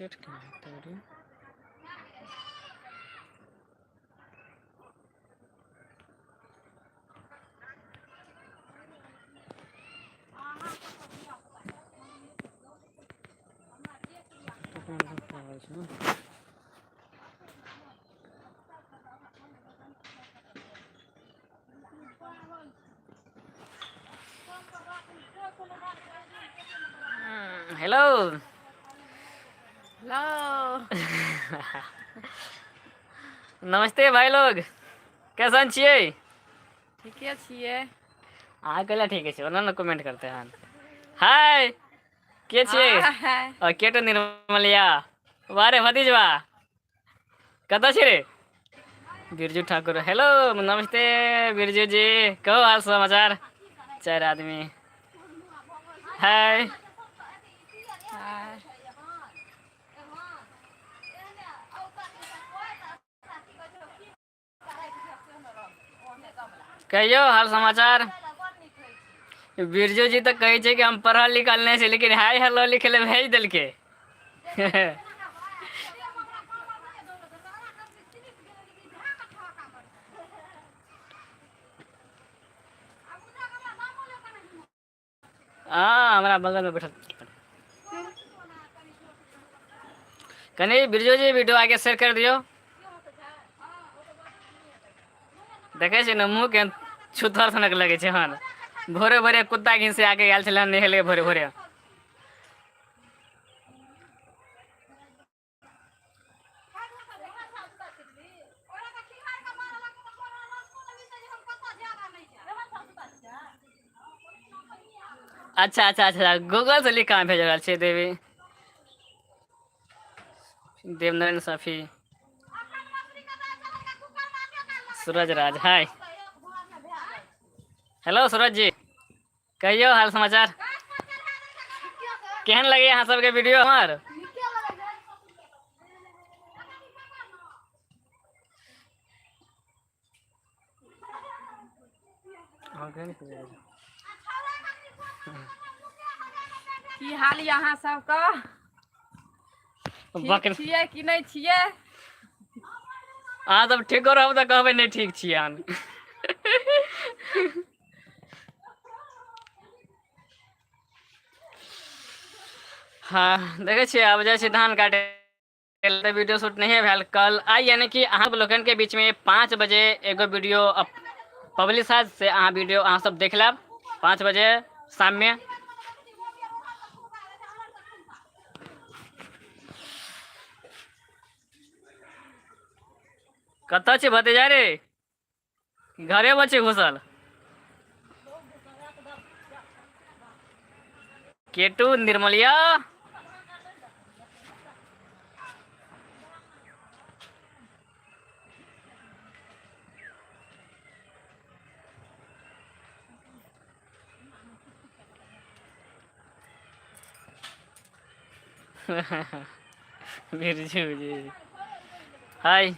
Set केना हेतै रे? तखन धूप लागल छै ने। हेलो। हेलो। नमस्ते भाई लोग, कैसन छियै? ठीके छियै। अहाँ कैला ठीके छै, ओना ने कमेंट करते हन। हाय, के छियै? हाय। आ, के तो निर्मलिया वारे भतीजवा, कतऽ छी रे? बिरजू ठाकुर, हेलो, नमस्ते बिरजू जी, कहू हाल समाचार। चारि आदमी, हाय। हाय। कहियौ हाल समाचार। बिरजू जी तऽ कहै छै कि हम पढ़ल लिखल नहि छी, लेकिन हाय हेलो लिख ले भेज देलकै। हँ, हमरा बगलमे बैठल। कनि बिरजू जी वीडियो आगे शेयर कर दियौ। देखै छियै ने, मुँह केहन छुतहर सनक लगै छै हन। भोरे भोरे कुत्ता घिसे आके आयल छलै हन नहेले भोरे भोरे। अच्छा अच्छा अच्छा, गूगल से लिख कऽ भेज रहल छियै। देवी देवनारायण साफी, सूरज राज, हाय, हेलो सूरज जी, कहियौ हाल समाचार। केहन लगैया अहाँ सबके वीडियो हमर? की हाल यऽ अहाँ सबके? ठीक छियै कि नहि छियै? अहाँ सब ठीको रहब तऽ कहबै नहि ठीक छियै अहाँ। हँ, देखै छियै, आब जाइ छी धान काटे। तऽ वीडियो शूट नहिए भेल कल आइ, यानी कि अहाँ लोकनिके बीचमे 5 बजे एगो वीडियो पब्लिश हैत, से अहाँ वीडियो अहाँ सब देख लेब 5 बजे शाममे। कतऽ छी भतीजा रे? घरेमे छी घुसल? केटू निर्मलिया, बिरजू जी, हाय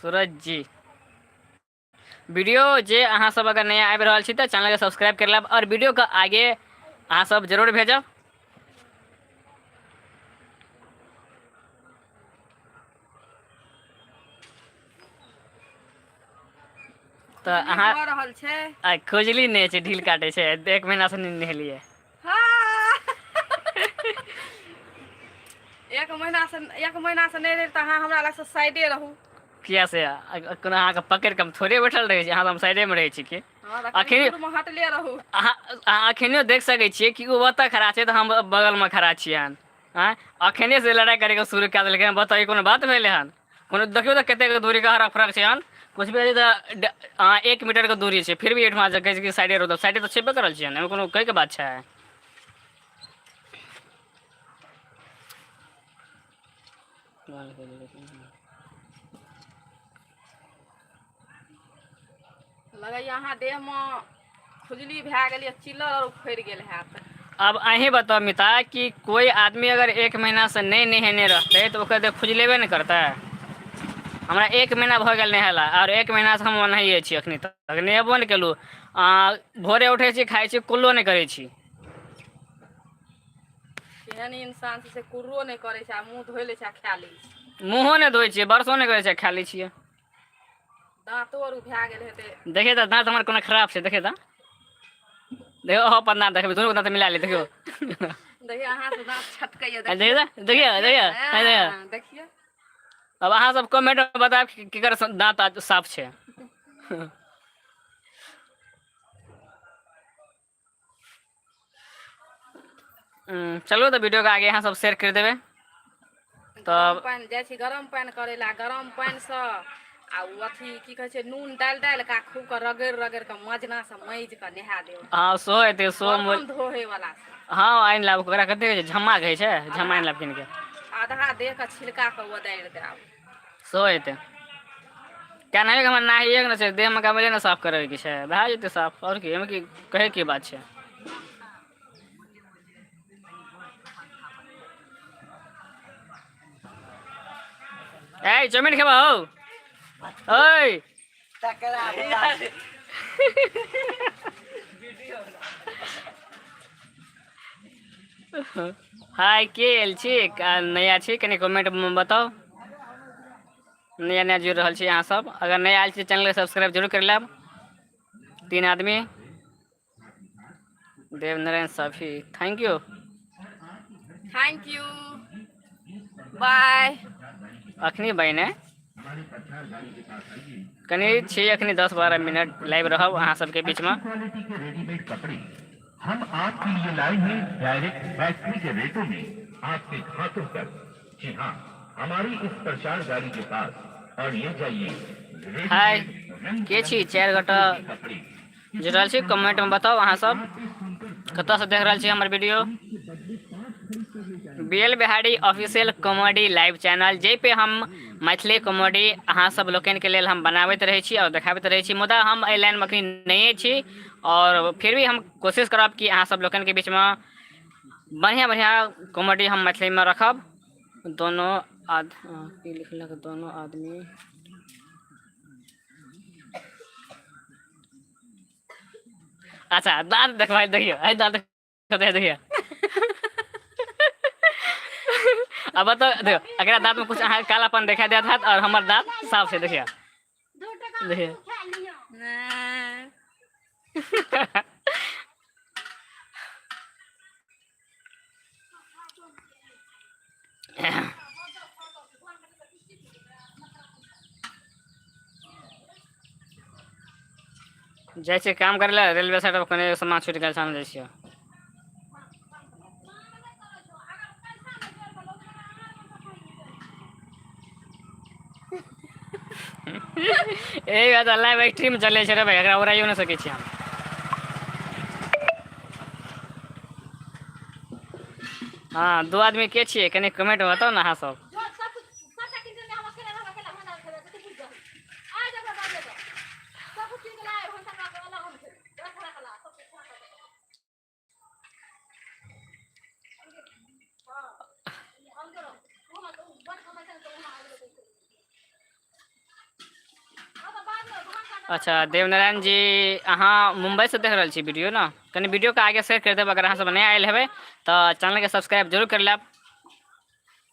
सूरज जी। वीडियो जे अहाँ सब अगर नया आबि रहल छी तऽ चैनलके सब्सक्राइब कर लेब और वीडियो के आगे अहाँ सब जरूर भेजब। तऽ अहाँ भऽ रहल छै। आ खुजली नहि छै, ढील काटै छै, एक महीना से नहि नहेलियै। हाँ। एक महीना से नहि रहै तऽ अहाँ हमरा लगसँ साइडे रहू। किया से कोनो अहाँके पकड़ि कऽ हम थोड़े बैठल रहै छी? अहाँ तऽ हम साइडेमे रहै छी की। हँ, तऽ अखन कनि दूरमे हटले रहू। अहाँ अखनियो देख सकै छियै कि ओ ओतऽ खड़ा छै तऽ हम बगलमे खड़ा छियै हन। आँय, अखने से लड़ाइ करैके शुरू कए देलकै हन। बताउ, ई कोनो बात भेलै हन? कोनो देखियौ तऽ कतेक दूरीके हरा फरक छै हन। कुछ भी तऽ 1 मीटरके दूरी छै, फिर भी एहिठमा जे कहै छै कि साइडे रहू, साइडे तऽ छेबे करल छियै ने, एहिमे कोनो कहैके बात छै? लगैया अहाँ देहमे खुजली भए गेल यऽ, चिल्लर आओर उखड़ि गेल हैत। आब अहीं बताउ मिता, कि कोइ आदमी अगर एक महीनासँ नहि नहेने रहतै तऽ ओकर देह खुजलेबे ने करतै? हमरा एक महीना भऽ गेल नहेला आओर एक महीनासँ हम ओनाहिए छी। अखनी तक नहेबो नहि केलहुँ। आ भोरे उठै छी, खाइ छी, कुल्लो नहि करै छी। इएह एहन इंसान छै से कुर्रो नहि करै छै आ मुँह धोइ लै छै आ खा लै छै। मुँहो नहि धोइ छियै, बरसो नहि करै छियै, खा लै छियै। दाँतो आर भए गेल हेतै। देखिए तऽ दाँत हमर कोना खराब छै, देखिए तऽ, देखियौ अहाँ अपन दाँत देखबै, दुनू दाँत मिला ले, देखियौ। देखियौ अहाँ से दाँत छटकैया। देखिए तऽ, देखियौ देखियौ देखियौ। देखियौ। अब अहाँ सब कमेंट में बतायब कि केकर दाँत साफ छै। चलू तऽ वीडियो के आगे अहाँ सब शेयर कर देबै। गरम पानि जाइ छी गरम पानि करै लए, गरम पानिसँ आ ओ अथी की कहै छै नून डालि डालि कऽ खूब कऽ रगड़ि रगड़ि कऽ मजनासँ माजि कऽ नहा देब। हँ सेहो हेतै, सेहो बर्तन धोए वाला से। हँ आनि लाब, ओकरा कते कहै छै, झम्मा कहै छै, झम्मा आनि लाब कीन के। आधा देह के छिलका के ओदारि देब। सेहो हेतै। क्या नहीं हमर नहाइए के ने छै, देहमे कमरे ने साफ करैके छै, भए जेतै साफ। आओर की एहिमे की कहै की बात छै। ए चाउमीन खेबा हौ? ओइ हाय, के आयल छी नया छी, कनि कमेंटमे बताउ। नया नया जुड़ि रहल छी अहाँ सब, अगर नया आयल छी चैनलके सब्सक्राइब जरूर करि लेब। 3 आदमी Devnarayan Safi, thank you. Thank you, bye. अखनी बहिने कनि छी, अखनी 10-12 मिनट लाइव रहब अहाँ सबके बीचमे। क्वालिटी के रेडीमेड कपड़े हम आपके लिए लाए हैं डायरेक्ट फैक्ट्री के रेटों में आपके खातों तक। जी हाँ, हमारी इस प्रचार गाड़ी के पास और ले जाइए हाय, रेडीमेड रंग के छी 4 गोटा कपड़े। जुड़ल छी, कमेंटमे बताउ अहाँ सब कतऽसँ देख रहल छी हमर video. B L Bihari official comedy live channel, जाहि पे हम मैथिली कॉमेडी अहाँ सब लोकनिके लेल हम बनाबैत रहै छी आओर देखाबैत रहै छी। मुदा हम एहि लाइनमे अखनी नहिए छी आओर फिर भी हम कोशिश करब कि अहाँ सब लोकनिके बीचमे बढ़िआँ बढ़िआँ कॉमेडी हम मैथिलीमे रखब। दोनो की लिखलक दोनो आदमी। अच्छा दाँत देखबै, देखियौ एहि दाँत देखियौ। अब बताउ, देखियौ एकरा दाँतमे कुछ अहाँके कालापन देखाइ देत हैत आओर हमर दाँत साफ छै, देखियौ देखियौ। जाइ छियै काम करै लए रेलवे साइड पर, कनि सामान छुटि गेल छै, जाइ छियै। ए तऽ लाइव स्ट्रीम चलै छै रे भाई, एकरा उड़ाइयो नहि सकै छी हम। हँ 2 आदमी के छियै, कनि कमेंट बताउ ने अहाँ सब। अच्छा देवनारायण जी अहाँ मुम्बई से देख रहल छी वीडियो ने, कनि वीडियो के आगे शेयर कर देब। अगर अहाँ सब नहि आयल हेबै तऽ चैनल के सब्सक्राइब जरूर कर लेब।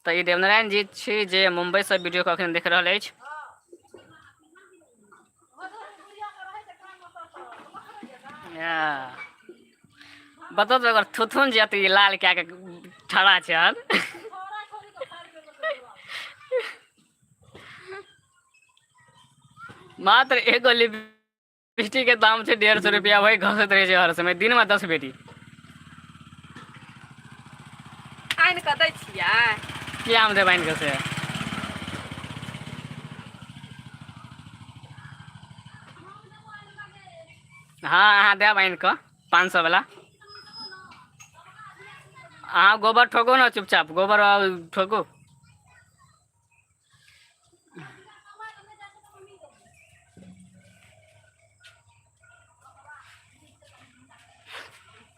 तऽ ई देवनारायण जी छी जे मुम्बई से वीडियो के अखन देख रहल अछि। बताउ तऽ अगर थुथुन जायत ई लाल कए के ठड़ा छै हन। मात्र एगो लिपस्टिक के दाम छै 150 रुपया, वही घसैत रहै छै हर समय, दिन में 10 बेरी। आनि कऽ दै छियै? की आम देब आनि कऽ से? हँ अहाँ देब आनि कऽ 500 वाला। अहाँ गोबर ठोकू ने चुपचाप, गोबर ठोकू।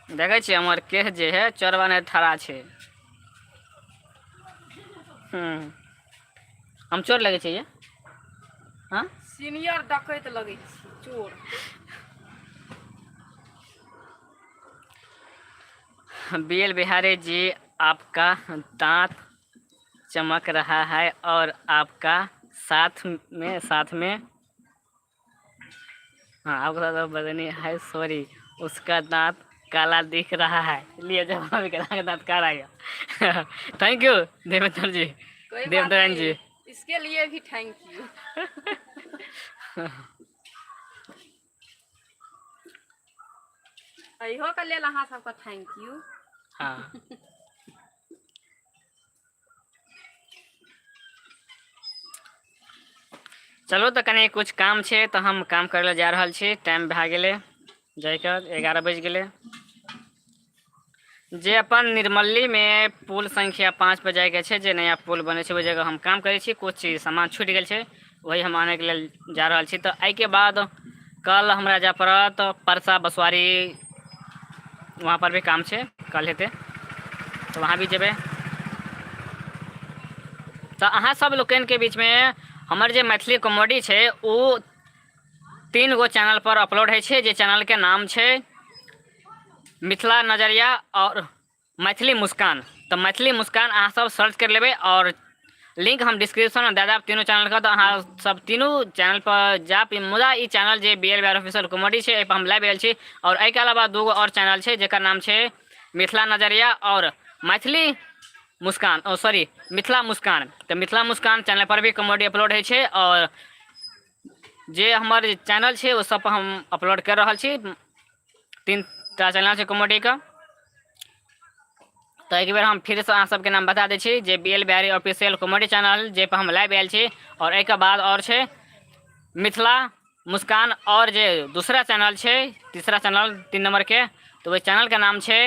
देखै छियै हमर केश जे है चोरबा नहि ठड़ा छै। हम चोर लगै छै ये? हाँ? सीनियर डकैत लगै छी, चोर। बी एल बिहारी जी आपका दांत चमक रहा है और आपका साथ में साथ में हाँ, आपका साथ बदनी है, सॉरी, उसका दांत काला दिख रहा है। लिए जब का दांत काला है। Thank you Devendra जी। कोई बात देवेंद्र नहीं। जी। इसके लिए भी thank you. इहो के लेल अहाँ सबके thank you. हाँ, चलू, तऽ कनि कुछ काम छै, तऽ हम काम करै लए जा रहल छी। टाइम भए गेलै जाइके, 11 बजि गेलै। जे अपन निर्मलीमे पुल संख्या 5 पर जाइके छै, जे नया पुल बनै छै, ओहि जगह हम काम करै छी। कुछ चीज सामान छुटि गेल छै, वही हम आनैके लेल जा रहल छी। तऽ एहिके बाद कल हमरा जाय पड़त परसा बसवारी, वहाँ पर भी काम छै, कल हेतै तऽ वहाँ भी जेबै। तऽ अहाँ सब लोकनिके बीचमे हमर जे मैथिली कॉमेडी छै, ओ 3 गो चैनल पर अपलोड होइ छै, जे चैनलके नाम छै मिथिला नजरिया और मैथिली मुस्कान। तऽ मैथिली मुस्कान अहाँ सब सर्च करि लेबै और लिंक हम डिस्क्रिप्शनमे दए देब तीनू चैनलके, तऽ अहाँ सब तीनू चैनल पर जायब। मुदा ई चैनल जे B L B R official comedy छै, एहिपर हम लाइव आयल छी और एहिके अलावा 2 गो और चैनल छै, जकर नाम छै मिथिला नजरिया और मैथिली मुस्कान, ओ सॉरी, मिथिला मुस्कान। तऽ मिथिला मुस्कान चैनल पर भी कॉमेडी अपलोड होइ छै और जे हमर चैनल छै, ओ सब पर हम अपलोड कर रहल छी। तीन टा चैनल छै कॉमेडीके। तऽ एक बेर हम फिरसँ अहाँ सबके नाम बता दै छी, जे B L Bihari official comedy channel, जे पर हम लाइव आयल छी और एहिके बाद और छै मिथिला मुस्कान और जे दूसरा चैनल छै, तीसरा चैनल, 3 नंबरके, तऽ ओहि चैनलके नाम छै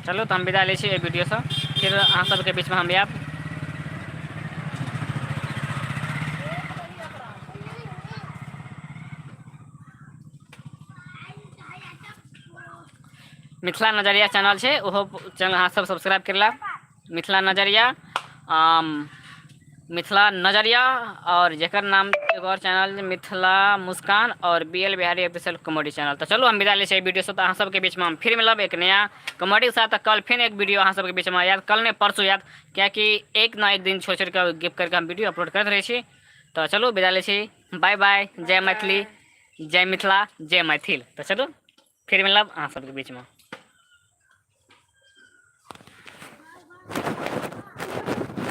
चलू, तऽ हम विदा लै छी एहि वीडियोसँ। फिर अहाँ सबके बीचमे हम आयब। मिथिला नजरिया चैनल छै, ओहो चैनल अहाँ सब सब्सक्राइब कर लेब। मिथिला नजरिया, मिथिला नजरिया और जेकर नाम एगो और चैनल मिथिला मुस्कान और B L Bihari official comedy channel. तऽ चलू, हम विदा लै छी एहि वीडियोसँ। तऽ अहाँ सबके बीचमे हम फिर मिलब एक नया कॉमेडीके साथ। कल फिर एक वीडियो अहाँ सबके बीचमे आयत, कल नहि, परसू आयत, कियाकि एक न एक दिन छोड़ि छोड़ि कऽ गिफ्ट करके हम वीडियो अपलोड करैत रहै छी। तऽ चलू, विदा लै छी। बाय बाय, जय मैथिली, जय मिथिला, जय मैथिल। तऽ चलू, फिर मिलब अहाँ सबके बीचमे।